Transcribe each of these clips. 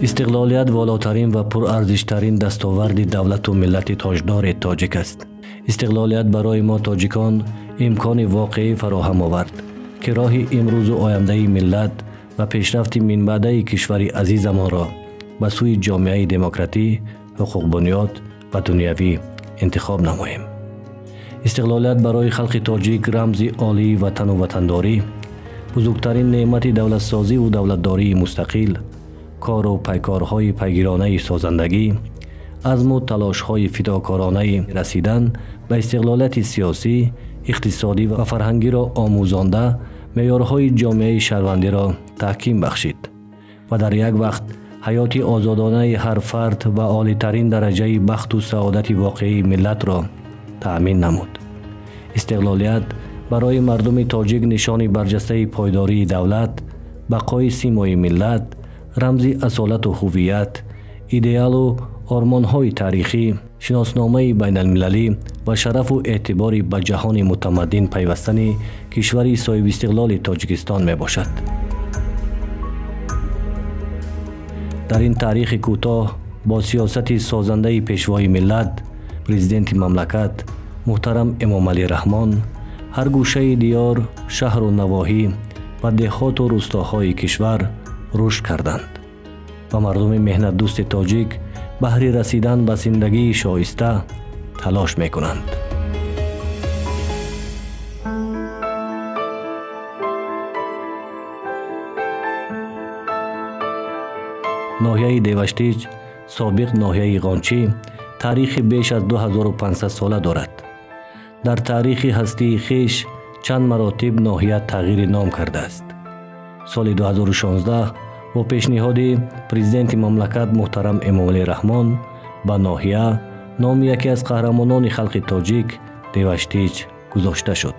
Истиқлолият волотарин ва пурарзиштарин дастоварди давлату миллати тоҷдори тоҷик аст. Истиқлолият барои мо тоҷикон имкони воқеӣ фароҳам овард, ки роҳи имрӯзу ояндаи миллат ва пешрафти минбаъдаи кишвари азизамонро ба сӯи ҷомеаи демократӣ, ҳуқуқбунёд ва дунявӣ интихоб намоем. Истиқлолият барои халқи тоҷик рамзи олии ватану ватандорӣ, бузургтарин неъмати давлатсозиву давлатдории мустақил, кору пайкорҳои пайгиронаи созандагӣ, азму талошҳои фидокоронаи расидан ба истиқлолияти сиёсӣ, иқтисодӣ ва фарҳангиро омӯзонда, меъёрҳои ҷомеаи шаҳрвандиро таҳким бахшид ва дар як вақт ҳаёти озодонаи ҳар фард ва олитарин дараҷаи бахту саодати воқеии миллатро таъмин намуд. Истиқлолият барои мардуми тоҷик нишони барҷастаи пойдории давлат, бақои симои миллат, рамзи асолату ҳувият, идеалу ормонҳои таърихӣ, шиносномаи байналмилалӣ ва шарафу эътибори ба ҷаҳони мутамаддин пайвастани кишвари соҳибистиқлоли Тоҷикистон мебошад. Дар ин таърихи кӯтоҳ бо сиёсати созандаи пешвои миллат, президенти мамлакат муҳтарам Эмомалӣ Раҳмон, ҳар гӯшаи диёр, шаҳру навоҳӣ ва деҳоту рӯстоҳои кишвар рушд карданд ва мардуми меҳнатдӯсти тоҷик баҳри расидан ба зиндагии шоиста талош мекунанд. Ноҳияи Деваштич, собиқ ноҳияи Ғончӣ, таърихи беш аз 2500 сола дорад. Дар таърихи ҳастии хеш чанд маротиб ноҳия тағйири ном кардааст. Соли 2016 бо пешниҳоди президенти мамлакат муҳтарам Эмомалӣ Раҳмон ба ноҳия номи яке аз қаҳрамонони халқи тоҷик Деваштич гузошта шуд.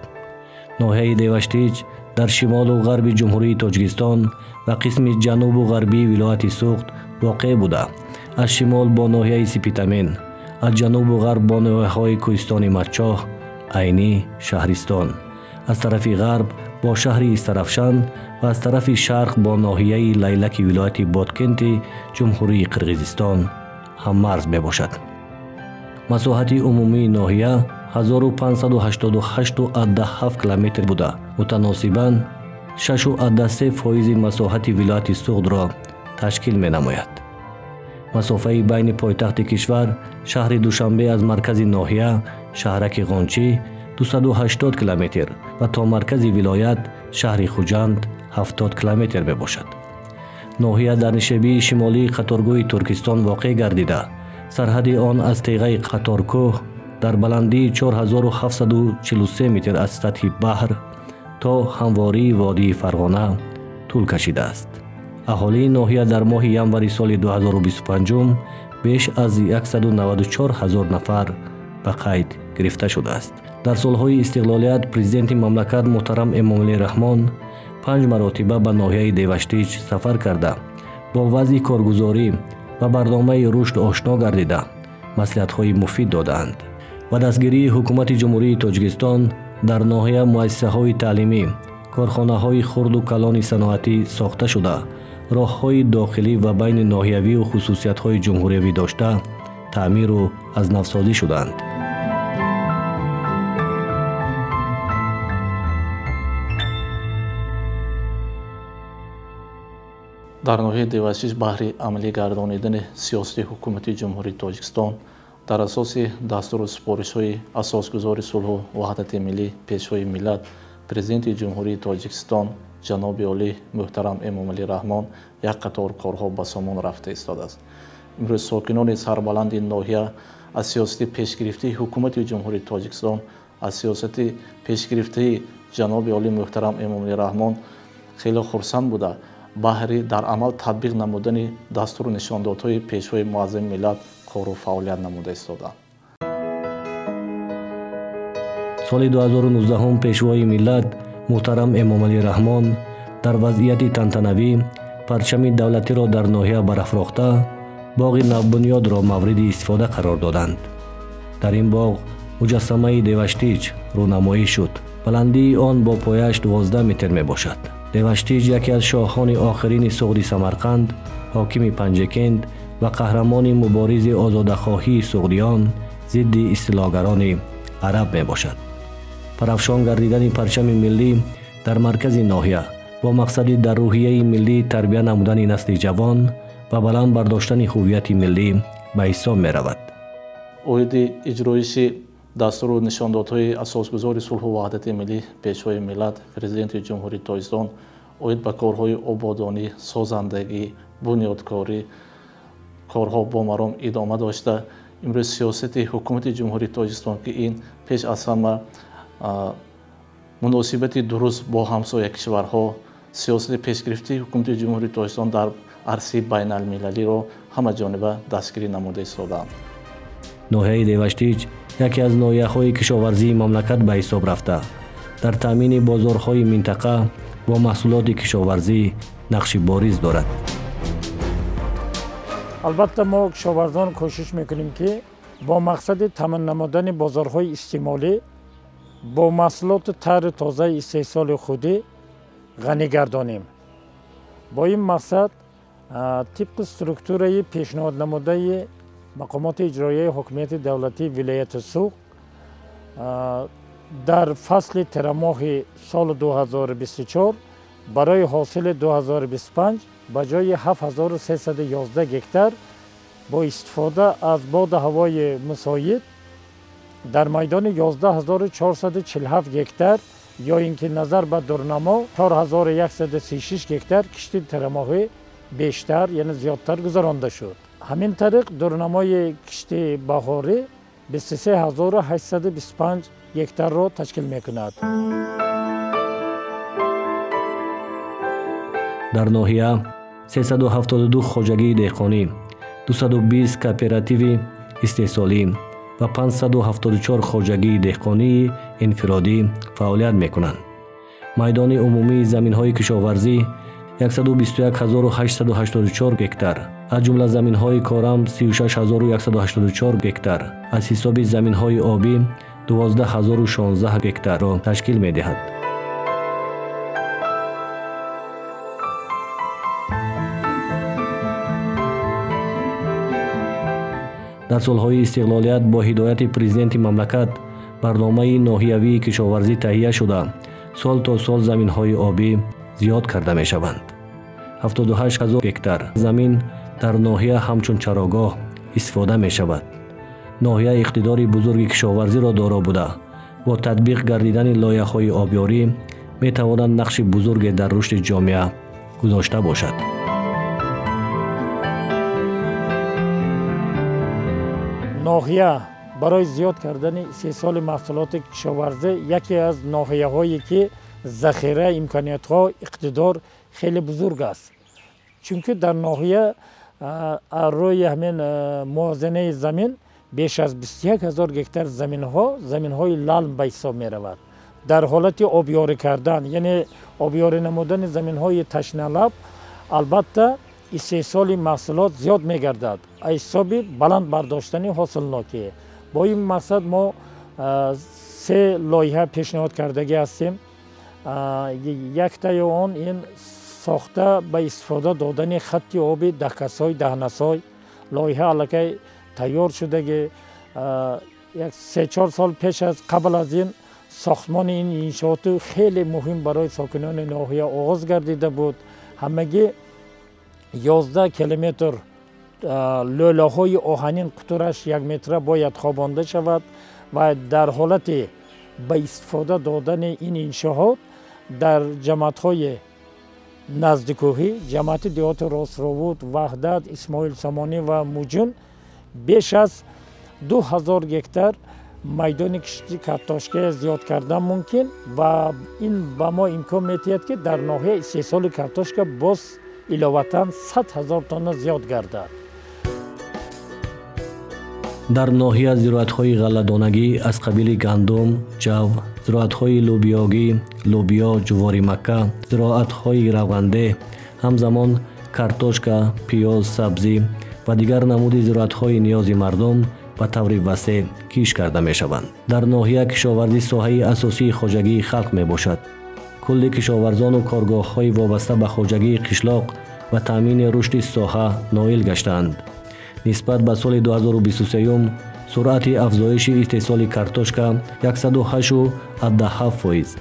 Ноҳияи Деваштич дар шимолу ғарби Ҷумҳурии Тоҷикистон ва қисми ҷанубу ғарбии вилояти Суғд воқеъ буда, аз шимол бо ноҳияи Сипитамен, аз ҷанубу ғарб бо ноҳияҳои кӯҳистони Мачоҳ, Айнӣ, Шаҳристон, аз тарафи ғарб бо шаҳри Истарафшан ва аз тарафи шарқ бо ноҳияи Лайлаки вилояти Боткенти Ҷумҳурии Қирғизистон ҳаммарз мебошад. Масоҳати умумии ноҳия 1588,7 километр буда, мутаносибан 6,3% масоҳати вилояти Суғдро ташкил менамояд. Масофаи байни пойтахти кишвар, шаҳри Душанбе, аз маркази ноҳия, шаҳраки Ғончӣ, 280 километр ва то маркази вилоят, шаҳри Хуҷанд, 70 километр мебошад. Ноҳия дар нишебии шимолии қаторгӯҳи Туркистон воқеъ гардида, сарҳади он аз теғаи Қаторкӯҳ дар баландии 4743 метр аз сатҳи баҳр то ҳамвории водии Фарғона тӯл кашидааст. Аҳолии ноҳия дар моҳи январи соли 2025 беш аз 194 ҳазор нафар ба қайд гирифта шудааст. Дар солҳои истиқлолият президенти мамлакат муҳтарам Эмомалӣ Раҳмон 5 маротиба ба ноҳияи Деваштич сафар карда, бо вазъи коргузорӣ ва барномаи рушд ошно гардида, маслиҳатҳои муфид додаанд. Ба дастгирии ҳукумати Ҷумҳурии Тоҷикистон дар ноҳия муассисаҳои таълимӣ, корхонаҳои хурду калони саноатӣ сохта шуда, роҳҳои дохилӣ ва байни ноҳиявию хусусиятҳои ҷумҳуриявӣ дошта, таъмиру аз навсозӣ шуданд. Дар ноҳияи Деваштич баҳри амалӣ гардонидани сиёсати ҳукумати Ҷумҳурии Тоҷикистон дар асоси дастуру супоришҳои асосгузори сулҳу ваҳдати миллӣ, пешвои миллат, президенти Ҷумҳурии Тоҷикистон ҷаноби олӣ муҳтарам Эмомалӣ Раҳмон як қатор корҳо ба сомон рафта истодааст. Имрӯз сокинони сарбаланди ноҳия аз сиёсати пешгирифтаи ҳукумати Ҷумҳурии Тоҷикистон, аз сиёсати пешгирифтаи ҷаноби олӣ муҳтарам Эмомалӣ Раҳмон хеле хурсанд буда, баҳри дар амал татбиқ намудани дастуру нишондодҳои пешвои муаззами миллат кору фаъолият намуда истодаанд. Соли 2019 пешвои миллат муҳтарам Эмомалӣ Раҳмон дар вазъияти тантанавӣ парчами давлатиро дар ноҳия барафрохта, боғи навбунёдро мавриди истифода қарор доданд. Дар ин боғ муҷассамаи Деваштич рӯнамоӣ шуд. Баландии он бо пояш 12 метр мебошад. Деваштич яке аз шоҳони охирини Суғди Самарқанд, ҳокими Панҷакент ва қаҳрамони муборизи озодахоҳии суғдиён зидди истилогарони араб мебошад. Парафшон гардидани парчами миллӣ дар маркази ноҳия бо мақсади дар рӯҳияи миллӣ тарбия намудани насли ҷавон ва баланд бардоштани ҳуввияти миллӣ ба ҳисоб меравад. Оиди иҷроиши дастуру нишондодҳои асосгузори сулҳу ваҳдати миллӣ, Пешвои миллат, Президенти Ҷумҳурии Тоҷикистон оид ба корҳои ободонӣ, созандагӣ, бунёдкорӣ корҳо бо маром идома дошта, имрӯз сиёсати ҳукумати Ҷумҳурии Тоҷикистон, ки ин пеш аз ҳама муносибати дуруст бо ҳамсоя кишварҳо, сиёсати пешгирифтии ҳукумати Ҷумҳурии Тоҷикистон дар арсаи байналмилалиро ҳамаҷониба дастгирӣ намуда истодаанд. Ноҳияи Деваштич яке аз ноҳияҳои кишоварзии мамлакат ба ҳисоб рафта, дар таъмини бозорҳои минтақа бо маҳсулоти кишоварзӣ нақши бориз дорад. Албатта, мо кишоварзон кӯшиш мекунем, ки бо мақсади таъмин намудани бозорҳои истеъмолӣ бо маҳсулоти тару тозаи истеҳсоли худӣ ғанӣ гардонем. Бо ин мақсад тибқи структураи пешниҳоднамудаи мақомоти иҷроияи ҳокимияти давлатии вилояти Суғд дар фасли тирамоҳи соли 2024 барои ҳосили 2025 ба ҷои 7311 гектар бо истифода аз боду ҳавои мусоид дар майдони 11447 гектар ё ин ки назар ба дурнамо 4136 гектар кишти тирамоҳӣ бештар, яъне зиёдтар гузаронда шуд. Ҳамин тариқ дурнамои кишти баҳорӣ 23825 гектарро ташкил мекунад. Дар ноҳия 372 хоҷагии деҳқонӣ, 220 кооперативи истеҳсолӣ ва 574 хоҷагии деҳқонии инфиродӣ фаъолият мекунанд. Майдони умумии заминҳои кишоварзӣ 121884 гектар, аз ҷумла заминҳои корам 36184 гектар, аз ҳисоби заминҳои обӣ 12016 гектарро ташкил медиҳад. Дар солҳои истиқлолият бо ҳидояти президенти мамлакат барномаи ноҳиявии кишоварзӣ таҳия шуда, сол то сол заминҳои обӣ зиёд карда мешаванд. 78 ҳазор гектар замин дар ноҳия ҳамчун чарогоҳ истифода мешавад. Ноҳия иқтидори бузурги кишоварзиро доро буда, бо татбиқ гардидани лоиҳаҳои обёрӣ метавонад нақши бузурге дар рушди ҷомеа гузошта бошад. Ноҳия барои зиёд кардани истеҳсоли маҳсулоти кишоварзӣ яке аз ноҳияҳое ки захира, имкониятҳо, иқтидор хеле бузург аст. Чунки дар ноҳия рӯи ҳамин мувозинаи замин беш аз 21 ҳазор гектар заминҳо заминҳои лалм ба ҳисоб меравад. Дар ҳолати обёрӣ кардан, яъне обёрӣ намудани заминҳои ташналаб, албатта истеҳсоли маҳсулот зиёд мегардад аз ҳисоби баланд бардоштани ҳосилнокӣ. Бо ин мақсад мо се лоиҳа пешниҳод кардагӣ ҳастем. Яктаи он ин сохта ба истифода додани хатти оби даҳкасой даҳнасой. Лоиҳа аллакай тайёр шудагӣ, як се-чор сол пеш аз қабл аз ин сохтмони ин иншооту хеле муҳим барои сокинони ноҳия оғоз гардида буд. Ҳамагӣ 11 километр лӯлаҳои оҳанин қутураш 1 метра бояд хобонда шавад ва дар ҳолати ба истифода додани ин иншоот дар ҷамоатҳои наздикӯҳӣ, ҷамоати деҳоти Ростровуд, Ваҳдат, Исмоил Сомонӣ ва Муҷун беш аз 2000 гектар майдони кишти картошка зиёд кардан мумкин ва ин ба мо имкон медиҳад, ки дар ноҳия истеҳсоли картошка боз иловатан 100 ҳазор тонна зиёд гардад. Дар ноҳия зироатҳои ғалладонагӣ аз қабили гандум, ҷав, зироатҳои лӯбиёгӣ, лӯбиё, ҷуворимакка, зироатҳои равғанде, ҳамзамон картошка, пиёз, сабзӣ ва дигар намуди зироатҳои ниёзи мардум ба таври васеъ кишт карда мешаванд. Дар ноҳия кишоварзӣ соҳаи асосии хоҷагии халқ мебошад. Кулли кишоварзону коргоҳҳои вобаста ба хоҷагии қишлоқ ва таъмини рушди соҳа ноил гаштаанд. Нисбат ба соли 2023 суръати афзоиши истеҳсоли картошка 108,7%,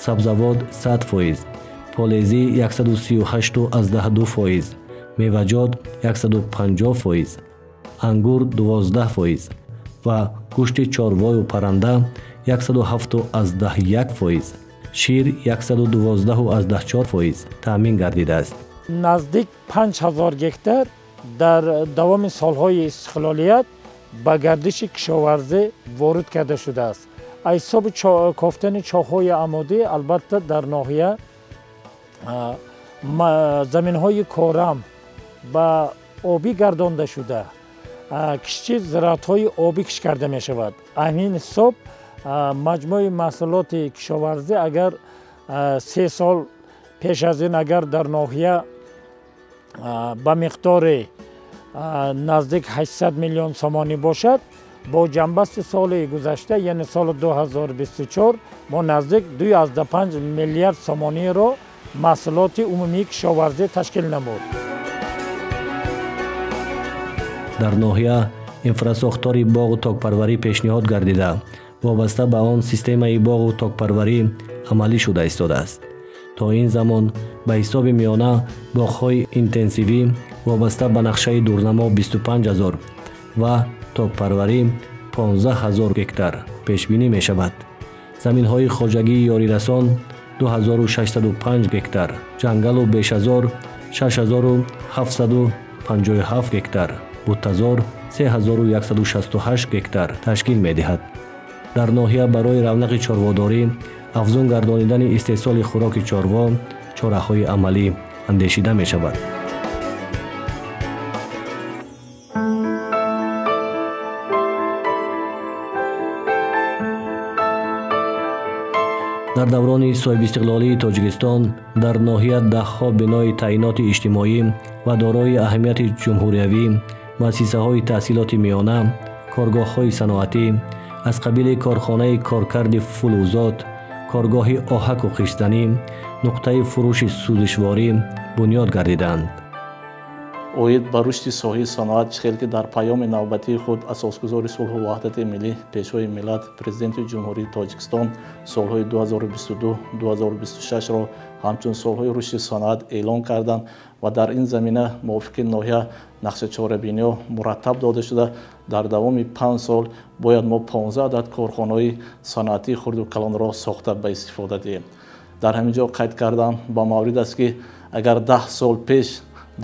сабзавот 100%, полезӣ 138,2%, меваҷот 150%, ангур 12% ва гӯшти чорвою парранда 107,1%, шир 112,4% таъмин гардидааст. Наздик 5000 гектар дар давоми солҳои истиқлолият ба гардиши кишоварзӣ ворид карда шудааст. Аз ҳисоби кофтани чоҳҳои амодӣ албатта дар ноҳия заминҳои корам ба обӣ гардонда шуда, кишти зироатҳои обӣ кишт карда мешавад. Ҳамин ҳисоб маҷмӯи маҳсулоти кишоварзӣ агар 3 сол пеш аз ин агар дар ноҳия ба миқдори наздик 800 миллион сомонӣ бошад, бо ҷамъбасти соли гузашта, яъне соли 2024, мо наздик 2,5 миллиард сомониро маҳсулоти умумии кишоварзӣ ташкил намуд. Дар ноҳия инфрасохтори боғу токпарварӣ пешниҳод гардида, вобаста ба он системаи боғу токпарварӣ амалӣ шуда истодааст. То ин замон ба ҳисоби миёна боғҳои интенсивӣ вобаста ба нақшаи дурнамо 25 000 ва токпарварӣ 15 000 гектар пешбинӣ мешавад. Заминҳои хоҷагии ёрирасон 2605 гектар, ҷангалу бешазор 6757 гектар, буттазор 3168 гектар ташкил медиҳад. Дар ноҳия барои равнақи чорводорӣ, афзун гардонидани истеҳсоли хӯроки чорво чораҳои амалӣ андешида мешавад. Дар даврони соҳибистиқлолии Тоҷикистон дар ноҳия даҳҳо бинои таъиноти иҷтимоӣ ва дорои аҳамияти ҷумҳуриявӣ, муассисаҳои таҳсилоти миёна, коргоҳҳои саноатӣ аз қабили корхонаи коркарди фулузот, коргоҳи оҳаку хиштзанӣ, нуқтаи фурӯши сӯзишворӣ бунёд гардиданд. Оид ба рушди соҳаи саноат чӣ хел ки дар паёми навбатии худ асосгузори сулҳу ваҳдати миллӣ, Пешвои миллат, Президенти Ҷумҳурии Тоҷикистон солҳои 2022-2026-ро ҳамчун солҳои рушди саноат эълон карданд ва дар ин замина мувофиқи ноҳия нақшачорабиниҳо мураттаб дода шуда, дар давоми 5 сол бояд мо 15 адад корхонаҳои саноатии хурду калонро сохта ба истифода диҳем. Дар ҳамин ҷо қайд кардам ба маврид аст ки агар 10 сол пеш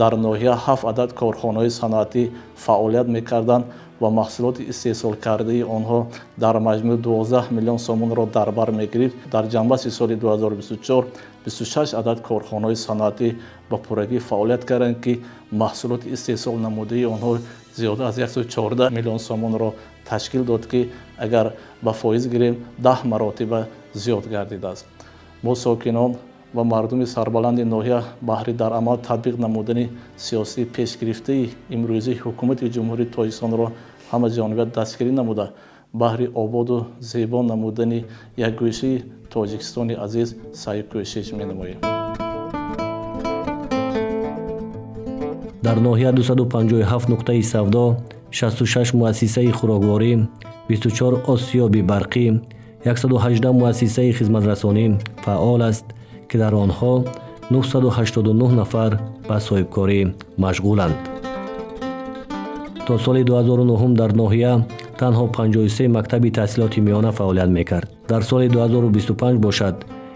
дар ноҳия 7 адад корхонаҳои саноатӣ фаъолият мекарданд ва маҳсулоти истеҳсолкардаи онҳо дар маҷмӯъ 12 миллион сомонро дар бар мегирифт, дар ҷамъбасти соли 2024 26 адад корхонаҳои саноатӣ ба пуррагӣ фаъолият карданд ки маҳсулоти истеҳсол намудаи онҳо зиёда аз 114 миллион сомонро ташкил дод ки агар ба фоиз гирем 10 маротиба зиёд гардидааст. Мо сокинон ва мардуми сарбаланди ноҳия баҳри дар амал татбиқ намудани сиёсии пешгирифтаи имрӯзии ҳукумати Ҷумҳурии Тоҷикистонро ҳамаҷониба дастгирӣ намуда, баҳри ободу зебо намудани якгӯшаи Тоҷикистони азиз саъю кӯшиш менамоем. Дар ноҳия 257 нуқтаи савдо, 66 муассисаи хӯрокворӣ, 24 осиёби барқӣ, 118 муассисаи хизматрасонӣ фаъол аст ки дар онҳо 989 нафар ба соҳибкорӣ машғуланд. То соли 2009 дар ноҳия танҳо 53 мактаби таҳсилоти миёна фаъолият мекард. Дар соли 2025 бошад,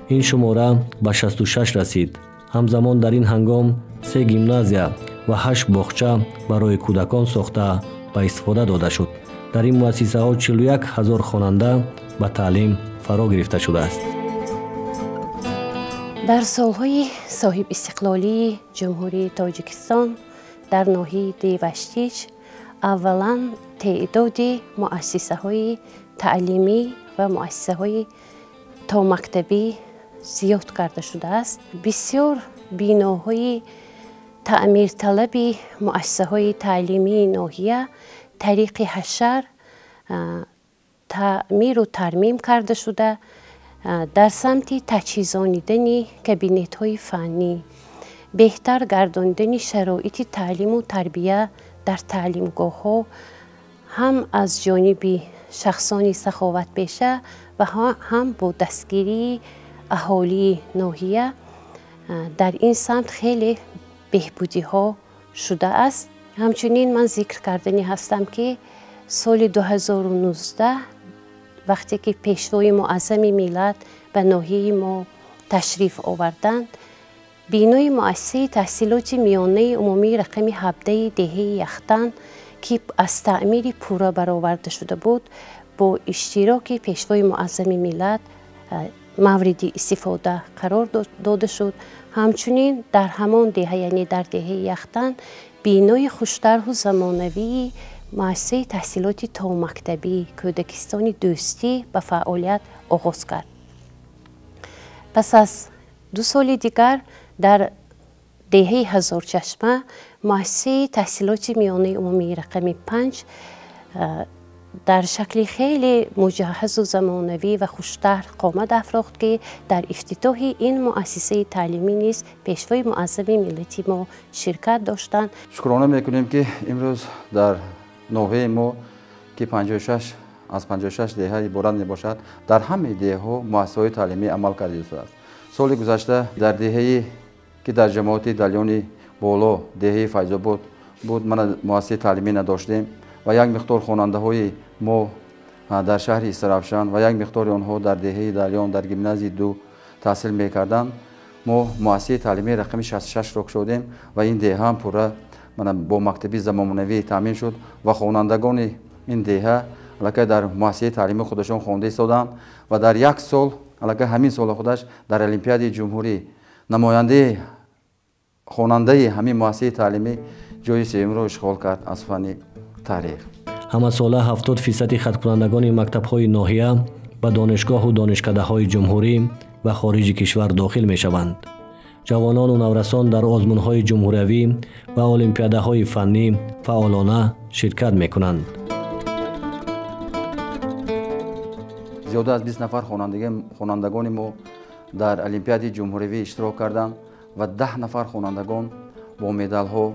ин шумора ба 66 расид. Ҳамзамон дар ин ҳангом 3 гимназия ва 8 боғча барои кӯдакон сохта ба истифода дода шуд. Дар ин муассисаҳо 41 ҳазор хонанда ба таълим фаро гирифта шудааст. Дар солҳои соҳибистиқлолии Ҷумҳурии Тоҷикистон дар ноҳияи Деваштич аввалан теъдоди муассисаҳои таълимӣ ва муассисаҳои томактабӣ зиёд карда шудааст. Бисёр биноҳои таъмирталаби муассисаҳои таълимии ноҳия тариқи ҳашар таъмиру тармим карда шуда, Дар самти таҷҳизонидани кабинетҳои фаннӣ, беҳтар гардонидани шароити таълиму тарбия дар таълимгоҳҳо ҳам аз ҷониби шахсони саховатпеша ва ҳам бо дастгирии аҳолии ноҳия дар ин самт хеле беҳбудиҳо шудааст. Ҳамчунин ман зикр карданӣ ҳастам, ки соли 2019 вақте ки пешвои муаззами миллат ба ноҳияи мо ташриф оварданд, бинои муассисаи таҳсилоти миёнаи умумии рақами 17 деҳаи Яхтан, ки аз таъмири пурра бароварда шуда буд, бо иштироки пешвои муаззами миллат мавриди истифода қарор дода шуд. Ҳамчунин дар ҳамон деҳа, яъне дар деҳаи Яхтан, бинои хуштарҳу замонавии муассисаи таҳсилоти томактабӣ Кӯдакистони Дӯстӣ ба фаъолият оғоз кард. Пас аз 2 соли дигар дар деҳаи Ҳазорчашма муассисаи таҳсилоти миёнаи умумии рақами 5 дар шакли хеле муҷаҳҳазу замонавӣ ва хуштарҳ қомат афрохт, ки дар ифтитоҳи ин муассисаи таълимӣ низ пешвои муаззами миллати мо ширкат доштанд. Шукрона мекунем, ки имрӯз дар ноҳияи мо, ки 56 аз 56 деҳа иборат мебошад, дар ҳамаи деҳаҳо муассисаҳои таълимӣ амал карда истодааст. Соли гузашта дар деҳае, ки дар ҷамоати Далёни Боло, деҳаи Файзобод буд, мана муассисаи таълимӣ надоштем ва як миқдор хонандаҳои мо дар шаҳри Истаравшан ва як миқдори онҳо дар деҳаи Далён дар гимназияи 2 таҳсил мекарданд. Мо муассисаи таълимии рақами 66-ро кушодем ва ин деҳа ҳам пурра бо мактаби замонавӣ таъмин шуд ва хонандагони ин деҳа аллакай дар муассисаи таълимии худашон хонда истоданд ва дар як сол, аллакай ҳамин сола худаш дар Олимпиадаи ҷумҳурӣ намояндаи хонандаи ҳамин муассисаи таълимӣ ҷои сеюмро ишғол кард аз фанни таърих. Ҳамасола 70% хаткунандагони мактабҳои ноҳия ба донишгоҳу донишкадаҳои ҷумҳурӣ ва хориҷи кишвар дохил мешаванд. Ҷавонону наврасон дар озмунҳои ҷумҳуриявӣ ва олимпиадаҳои фаннӣ фаъолона ширкат мекунанд. Зиёда аз 20 нафар хонандагони мо дар Олимпиадаи ҷумҳуриявӣ иштирок карданд ва 10 нафар хонандагон бо медалҳо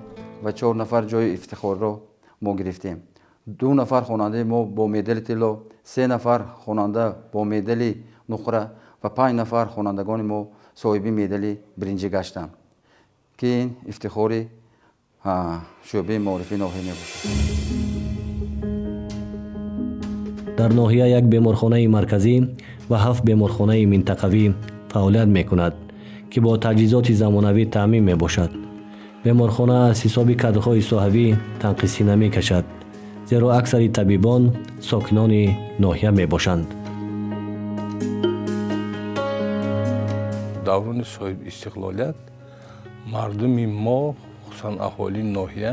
ва 4 нафар ҷои ифтихорро мо гирифтем. 2 нафар хонандаи мо бо медали тилло, 3 нафар хонанда бо медали нуқра ва 5 нафар хонандагони мо соҳиби медали биринҷӣ гаштанд, ки ин ифтихори шӯъбаи маорифи ноҳия мебошад. Дар ноҳия як беморхонаи марказӣ ва 7 беморхонаи минтақавӣ фаъолият мекунад, ки бо таҷҳизоти замонавӣ таъмин мебошад. Беморхона аз ҳисоби кадрҳои соҳавӣ танқисӣ намекашад, зеро аксари табибон сокинони ноҳия мебошанд. Даврони соҳибистиқлолият мардуми мо, хусусан аҳолии ноҳия,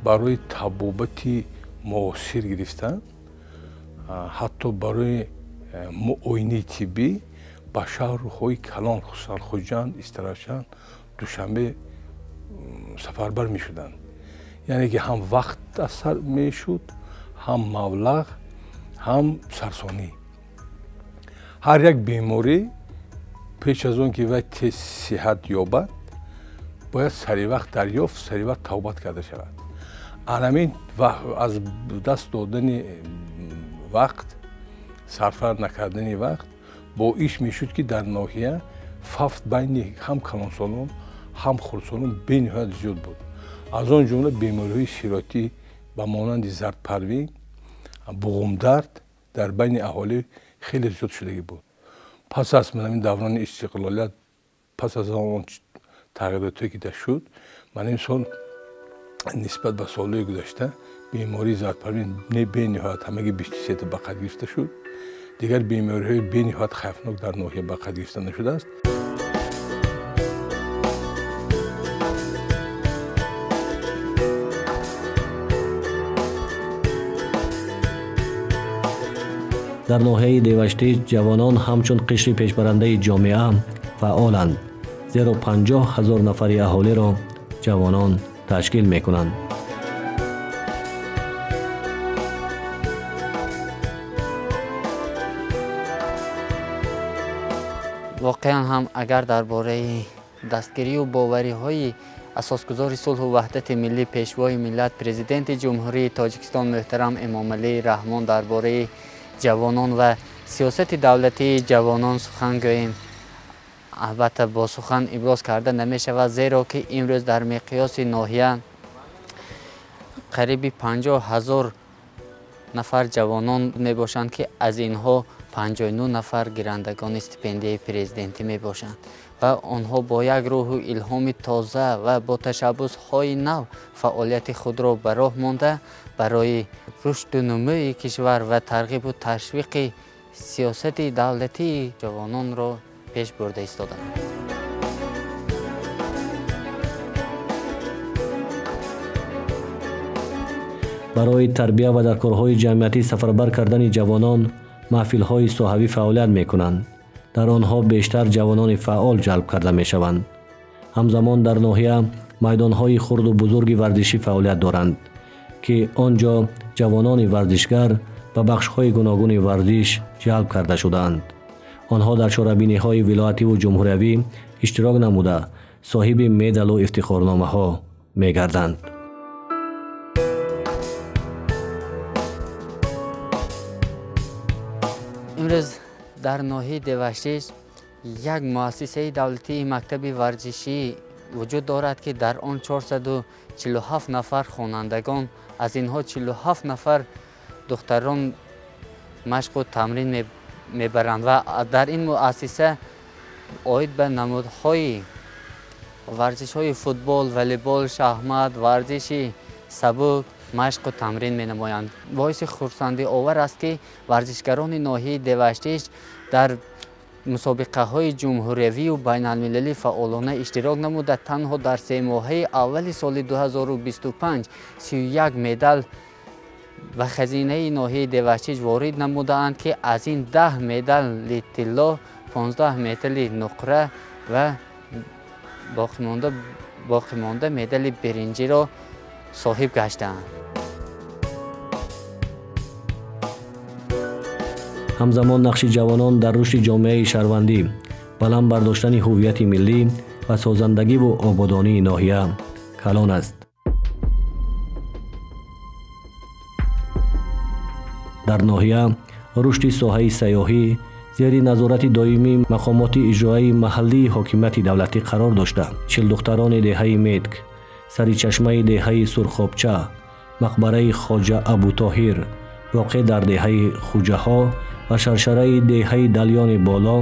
барои табобати муосир гирифтан, ҳатто барои муоинаи тиббӣ ба шаҳрҳои калон, хусусан Хуҷанд, Истаравшан, Душанбе сафарбар мешуданд. Яъне ки ҳам вақт асар мешуд, ҳам маблағ, ҳам сарсонӣ. Ҳар як беморӣ пеш аз он ки вай тез сиҳат ёбад, бояд саривақт дарёфт, саривақт тавбат карда шавад. Анамин аз даст додани вақт, сарфа накардани вақт боис мешуд, ки дар ноҳия фавт байни ҳам калонсолон, ҳам хурдсолон бениҳоят зиёд буд. Аз он ҷумла бемориҳои сиротӣ ба монанди зардпарвӣ, буғумдард дар байни аҳолӣ хеле зиёд шудагӣ буд. Пас аз ин даврони истиқлолият, пас аз он тағйиротҳое ки шуд, ман имсол нисбат ба солҳои гузашта бемории зардпарвӣ бениҳоят ҳамагӣ 23 ба қайд гирифта шуд. Дигар бемориҳои бениҳоят хавфнок дар ноҳия ба қайд гирифта нашудааст. Дар ноҳияи Деваштич ҷавонон ҳамчун қишри пешбарандаи ҷомеа фаъоланд, зеро 50 000 нафари аҳолиро ҷавонон ташкил мекунанд. Воқеан ҳам агар дар бораи дастгирию бовариҳои асосгузори сулҳу ваҳдати миллӣ, пешвои миллат, президенти Ҷумҳурии Тоҷикистон муҳтарам Эмомалӣ Раҳмон дар бораи ҷавонон ва сиёсати давлатии ҷавонон сухан гӯем, албатта бо сухан иброз карда намешавад, зеро ки имрӯз дар миқёси ноҳия қариби 50 000 нафар ҷавонон мебошанд, ки аз инҳо 59 нафар гирандагони стипендияи президентӣ мебошанд ва онҳо бо як рӯҳу илҳоми тоза ва бо ташаббусҳои нав фаъолияти худро ба роҳ монда барои рушду нумӯи кишвар ва тарғибу ташвиқи сиёсати давлатии ҷавононро пеш бурда истоданд. Барои тарбия ва дар корҳои ҷамъиятӣ сафарбар кардани ҷавонон маҳфилҳои соҳавӣ фаъолият мекунанд. Дар онҳо бештар ҷавонони фаъол ҷалб карда мешаванд. Ҳамзамон дар ноҳия майдонҳои хурду бузурги варзишӣ фаъолият доранд, ки он ҷо ҷавонони варзишгар ба бахшҳои гуногуни варзиш ҷалб карда шудаанд. Онҳо дар чорабиниҳои вилоятиву ҷумҳуриявӣ иштирок намуда соҳиби медалу ифтихорномаҳо мегарданд. Имрӯз дар ноҳияи Деваштич як муассисаи давлатии мактаби варзишӣ вуҷуд дорад, ки дар он 447 нафар хонандагон, аз инҳо 47 нафар духтарон машқу тамрин мебаранд ва дар ин муассиса оид ба намудҳои варзишҳои футбол, волейбол, шахмат, варзиши сабук машқу тамрин менамоянд. Боиси хурсандиовар аст, ки варзишгарони ноҳияи Деваштич дар мусобиқаҳои ҷумҳуриявию байналмилалӣ фаъолона иштирок намуда танҳо дар семоҳаи аввали соли 2025 31 медал ба хазинаи ноҳияи Деваштич ворид намудаанд, ки аз ин 10 медали тилло, 15 медали нуқра ва боқимонда медали биринҷиро соҳиб гаштаанд. Ҳамзамон нақши ҷавонон дар рушди ҷомеаи шаҳрвандӣ, баланд бардоштани ҳуввияти миллӣ ва созандагиву ободонии ноҳия калон аст. Дар ноҳия рушди соҳаи сайёҳӣ зери назорати доимии мақомоти иҷроияи маҳаллии ҳокимияти давлатӣ қарор дошта, чилдухтарони деҳаи Медк, саричашмаи деҳаи Сурхобча, мақбараи Хоҷа Абутоҳир воқеъ дар деҳаи Хуҷаҳо ва шаршараи деҳаи Далёни Боло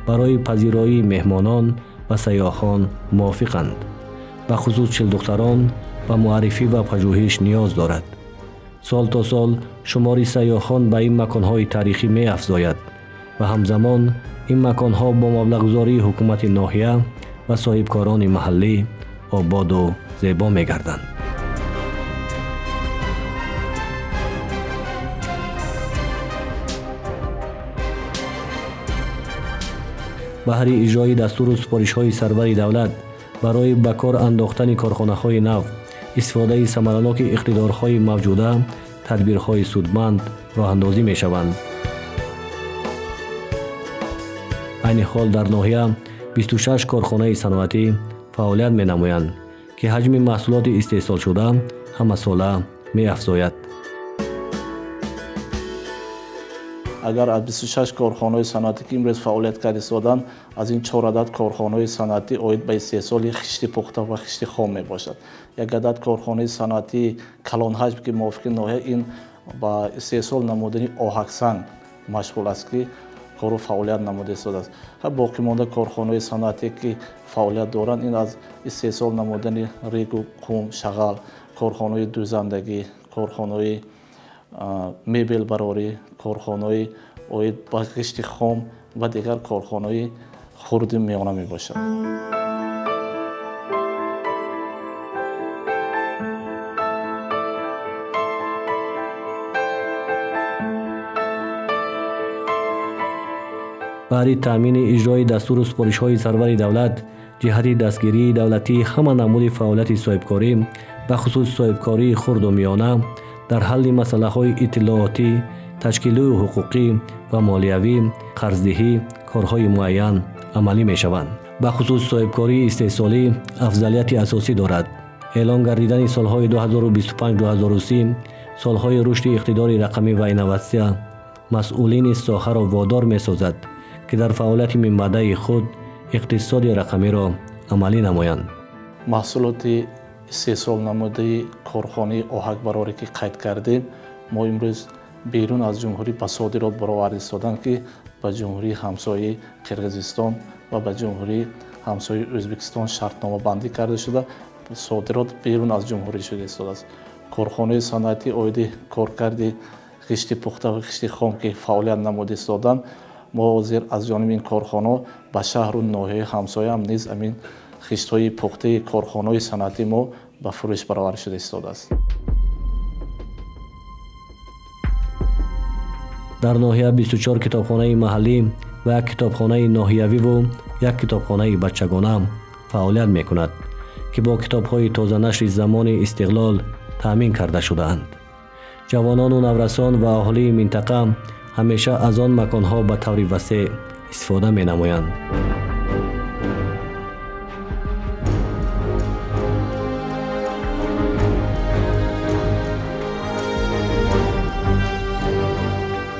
барои пазироии меҳмонон ва сайёҳон мувофиқанд. Бахусус чилдухтарон ба муаррифӣ ва пажӯҳиш ниёз дорад. Сол то сол шумори сайёҳон ба ин маконҳои таърихӣ меафзояд ва ҳамзамон ин маконҳо бо маблағгузории ҳукумати ноҳия ва соҳибкорони маҳаллӣ ободу зебо мегарданд. Баҳри иҷрои дастуру супоришҳои сарвари давлат барои ба кор андохтани корхонаҳои нав, истифодаи самараноки иқтидорҳои мавҷуда, тадбирҳои судманд роҳандозӣ мешаванд. Айни ҳол дар ноҳия 26 корхонаи саноатӣ фаъолият менамоянд, ки ҳаҷми маҳсулоти истеҳсолшуда ҳамасола меафзояд. Агар аз 26 корхонаҳои саноатӣ, ки имрӯз фаъолият карда истоданд, аз ин 4 адад корхонаҳои саноатӣ оид ба истеҳсоли хишти пухта ва хишти хом мебошад. Як адад корхонаи саноатии калонҳаҷм, ки мувофиқи ноҳия ин ба истеҳсол намудани оҳаксанг машғул аст, ки кору фаъолият намуда истодааст. Боқимонда корхонаҳои саноатие, ки фаъолият доранд, ин аз истеҳсол намудани регу қум, шағал, корхонаҳои дӯзандагӣ, корхонаҳои мебелбарорӣ, корхонаҳои оид ба хишти хом ва дигар корхонаҳои хурди миёна мебошад. Баҳри таъмини иҷрои дастуру супоришҳои сарвари давлат ҷиҳати дастгирии давлатии ҳама намуди фаъолияти соҳибкорӣ, бахусус соҳибкории хурду миёна, дар ҳалли масъалаҳои иттилоотӣ, ташкилию ҳуқуқӣ ва молиявӣ, қарздиҳӣ корҳои муайян Амалӣ мешаванд. Бахусус соҳибкории истеҳсолӣ афзалияти асосӣ дорад. Эълон гардидани солҳои 2025-2030 солҳои рушди иқтидори рақамӣ ва инноватсия масъулини соҳаро водор месозад, ки дар фаъолияти минбаъдаи худ иқтисоди рақамиро амалӣ намоянд. Маҳсулоти истеҳсолнамудаи корхонаи оҳакбарорӣ, ки қайд кардем, мо имрӯз берун аз ҷумҳурӣ ба содирот бароварда истоданд, ки ба ҷумҳурии ҳамсояи Қирғизистон ва ба ҷумҳурии ҳамсояи Ӯзбекистон шартномабандӣ карда шуда, содирот берун аз ҷумҳурӣ шуда истодааст. Корхонаи саноатӣ оиди коркарди ғишти пухта ва ғишти хом, ки фаъолият намуда истоданд, мо ҳозир аз ҷониби ин корхонаҳо ба шаҳру ноҳияи ҳамсояам низ ҳамин ғиштҳои пухтаи корхонаҳои саноатии мо ба фурӯш бароварда шуда истодааст. Дар ноҳия 24 китобхонаи маҳаллӣ ва як китобхонаи ноҳиявиву як китобхонаи бачагона фаъолият мекунад, ки бо китобҳои тозанашри замони истиқлол таъмин карда шудаанд. Ҷавонону наврасон ва аҳолии минтақа ҳамеша аз он маконҳо ба таври васеъ истифода менамоянд.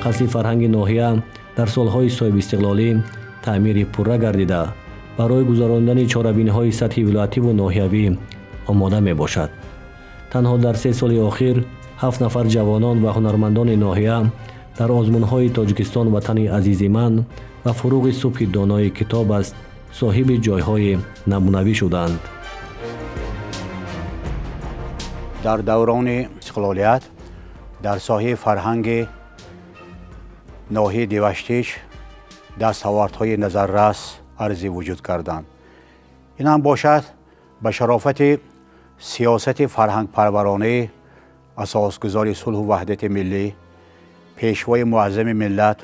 Қасри фарҳанги ноҳия дар солҳои соҳибистиқлолӣ таъмири пурра гардида, барои гузарондани чорабиниҳои сатҳи вилоятиву ноҳиявӣ омода мебошад. Танҳо дар 3 соли охир 7 нафар ҷавонон ва ҳунармандони ноҳия дар озмунҳои Тоҷикистон ватани азизи ман ва фуруғи субҳи донои китоб аст соҳиби ҷойҳои намунавӣ шуданд. Дар даврони истиқлолият дар соҳаи фарҳанги ноҳияи Деваштич дастовардҳои назаррас арзи вуҷуд карданд. Ин ҳам бошад ба шарофати сиёсати фарҳангпарваронаи асосгузори сулҳу ваҳдати миллӣ, пешвои муаззами миллат,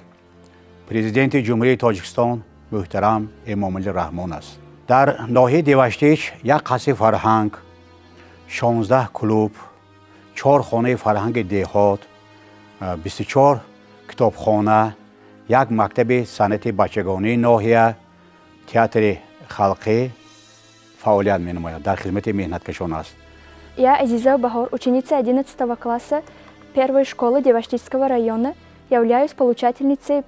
президенти Ҷумҳурии Тоҷикистон муҳтарам Эмомалӣ Раҳмон аст. Дар ноҳияи Деваштич як қасри фарҳанг, 16 клуб, 4 хонаи фарҳанги деҳот, 24 китобхона, як мактаби санъати бачагонии ноҳия, театри халқӣ фаъолият менамояд, дар хизмати меҳнаткашон аст. Я, Азиза Бахор, ученица 11 класса первой школы Деваштичского района, являюсь получательницей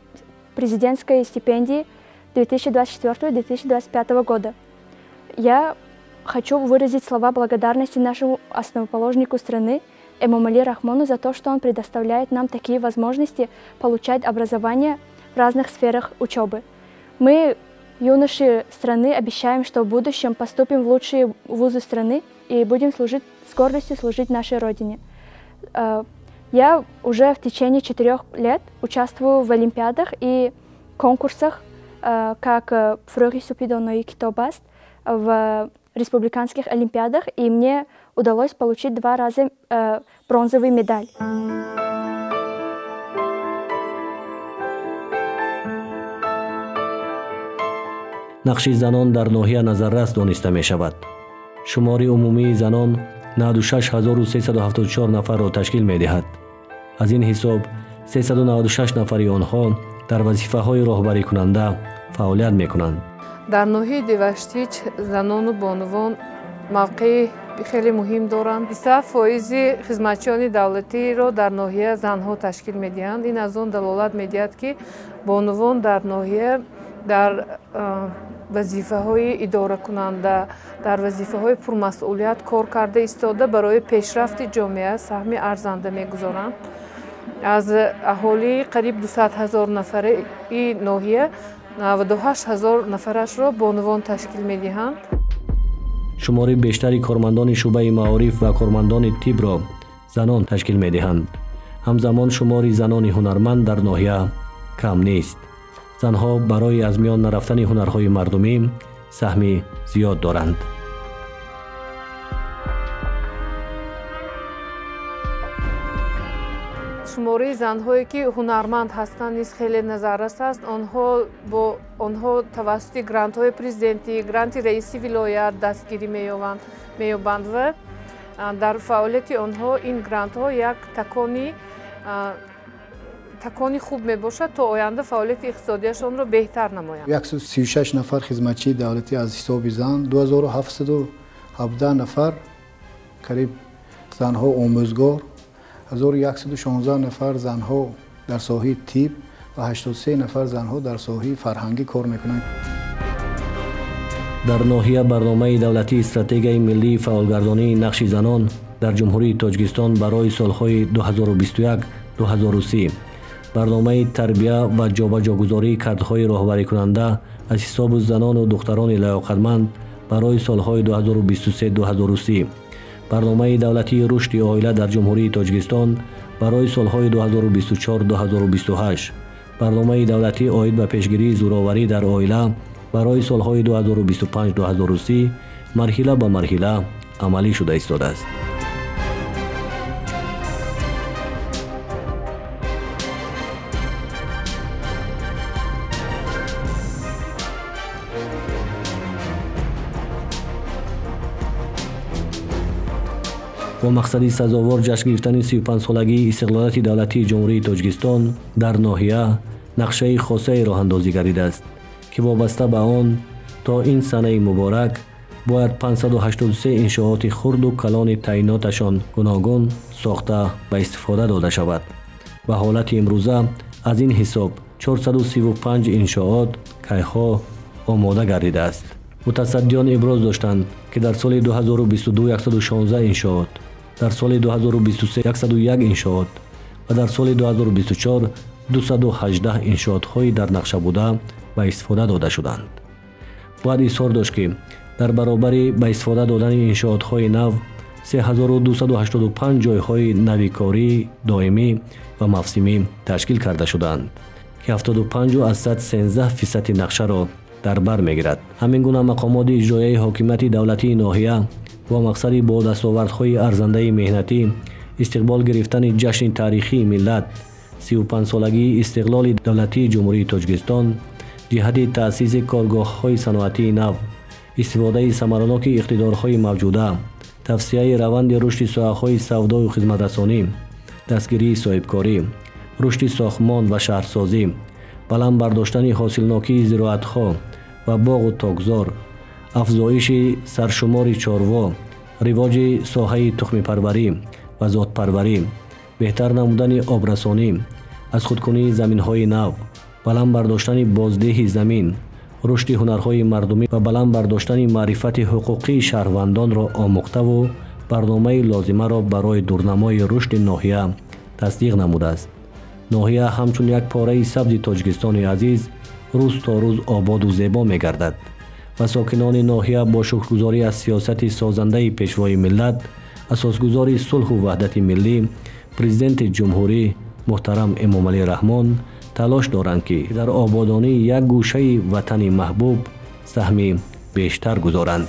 президентской стипендии 2024-2025 года. Я хочу выразить слова благодарности нашему основоположнику страны Эмомали Рахмону за то, что он предоставляет нам такие возможности получать образование в разных сферах учебы. Мы, юноши страны, обещаем, что в будущем поступим в лучшие вузы страны и будем служить, с гордостью служить нашей Родине. Я уже в течение 4 лет участвую в олимпиадах и конкурсах, как Фурӯғи субҳи донои китоб аст, в республиканских олимпиадах, и мне удалось получить 2 раза бронзовый медаль. Нақши занон дар ноҳия назаррас дониста мешавад. Шумори умумии занон 96374 нафарро ташкил медиҳад. Аз ин ҳисоб 396 нафари онҳо дар вазифаҳои роҳбарикунанда фаъолият мекунанд. Дар ноҳияи Деваштич занону бонувон мавқеи хеле муҳим доранд. 27% хизматчиёни давлатиро дар ноҳия занҳо ташкил медиҳанд. Ин аз он далолат медиҳад, ки бонувон дар ноҳия дар вазифаҳои идоракунанда, дар вазифаҳои пурмасъулият кор карда истода барои пешрафти ҷомеа саҳми арзанда мегузоранд. Аз аҳолии қариб 200 000 нафари ноҳия 98 000 нафарашро бонувон ташкил медиҳанд. Шумори бештари кормандони шӯъбаи маориф ва кормандони тибро занон ташкил медиҳанд. Ҳамзамон шумори занони ҳунарманд дар ноҳия кам нест. Занҳо барои аз миён нарафтани ҳунарҳои мардумӣ саҳми зиёд доранд. Шумораи занҳое, ки ҳунарманд ҳастанд, низ хеле назаррас аст. Онҳо тавассути грантҳои президентӣ, гранти раиси вилоят дастгирӣ меёбанд ва дар фаъолияти онҳо ин грантҳо як такони хуб мебошад то оянда фаъолияти иқтисодияшонро беҳтар намоянд. 136 нафар хизматчии давлатӣ аз ҳисоби зан, 2717 нафар қариб занҳо омӯзгор, 1116 нафар занҳо дар соҳаи тиб ва 83 нафар занҳо дар соҳаи фарҳангӣ кор мекунанд. Дар ноҳия барномаи давлатии стратегияи миллии фаъолгардонии нақши занон дар Ҷумҳурии Тоҷикистон барои солҳои 2021-2030, барномаи тарбия ва ҷобаҷогузории кадрҳои роҳбарикунанда аз ҳисоби занону духтарони лаёқатманд барои солҳои 2023-2030, барномаи давлатии рушди оила дар Ҷумҳурии Тоҷикистон барои солҳои 2024-2028, барномаи давлатӣ оид ба пешгирии зӯроварӣ дар оила барои солҳои 2025-2030 марҳила ба марҳила амалӣ шуда истодааст. Бо мақсади сазовор ҷашн гирифтани 35-солагии истиқлолияти давлатии Ҷумҳурии Тоҷикистон дар ноҳия нақшаи хосае роҳандозӣ гардидааст, ки вобаста ба он то ин санаи муборак бояд 583 иншооти хурду калони таъиноташон гуногун сохта ба истифода дода шавад. Ба ҳолати имрӯза аз ин ҳисоб 435 иншоот кайҳо омода гардидааст. Мутасаддиён иброз доштанд, ки дар соли 2022 116 иншоот, дар соли 2023 101 иншоот ва дар соли 2024 218 иншоотҳои дар нақша буда ба истифода дода шуданд. Бояд изҳор дошт, ки дар баробари ба истифода додани иншоотҳои нав 3285 ҷойҳои нави кории доимӣ ва мавсимӣ ташкил карда шуданд, ки 75,13% нақшаро дар бар мегирад. Ҳамин гуна мақомоти иҷроияи ҳокимияти давлатии ноҳия бо мақсади бо дастовардҳои арзандаи меҳнатӣ истиқбол гирифтани ҷашни таърихии миллат 35-солагии истиқлоли давлатии Ҷумҳурии Тоҷикистон ҷиҳати таъсиси коргоҳҳои саноатии нав, истифодаи самараноки иқтидорҳои мавҷуда, тавсияи раванди рушди соҳаҳои савдою хизматрасонӣ, дастгирии соҳибкорӣ, рушди сохтмон ва шаҳрсозӣ, баланд бардоштани ҳосилнокии зироатҳо ва боғу токзор, афзоиши саршумори чорво, ривоҷи соҳаи тухмипарварӣ ва зодпарварӣ, беҳтар намудани обрасонӣ, аз худкунии заминҳои нав, баланд бардоштани боздиҳи замин, рушди ҳунарҳои мардумӣ ва баланд бардоштани маърифати ҳуқуқии шаҳрвандонро омӯхтаву барномаи лозимаро барои дурнамои рушди ноҳия тасдиқ намудааст. Ноҳия ҳамчун як пораи сабзи Тоҷикистони азиз рӯз то рӯз ободу зебо мегардад ва сокинони ноҳия бо шукргузорӣ аз сиёсати созандаи пешвои миллат, асосгузори сулҳу ваҳдати миллӣ, президенти ҷумҳурӣ муҳтарам Эмомалӣ Раҳмон талош доранд, ки дар ободонии як гӯшаи ватани маҳбуб саҳми бештар гузоранд.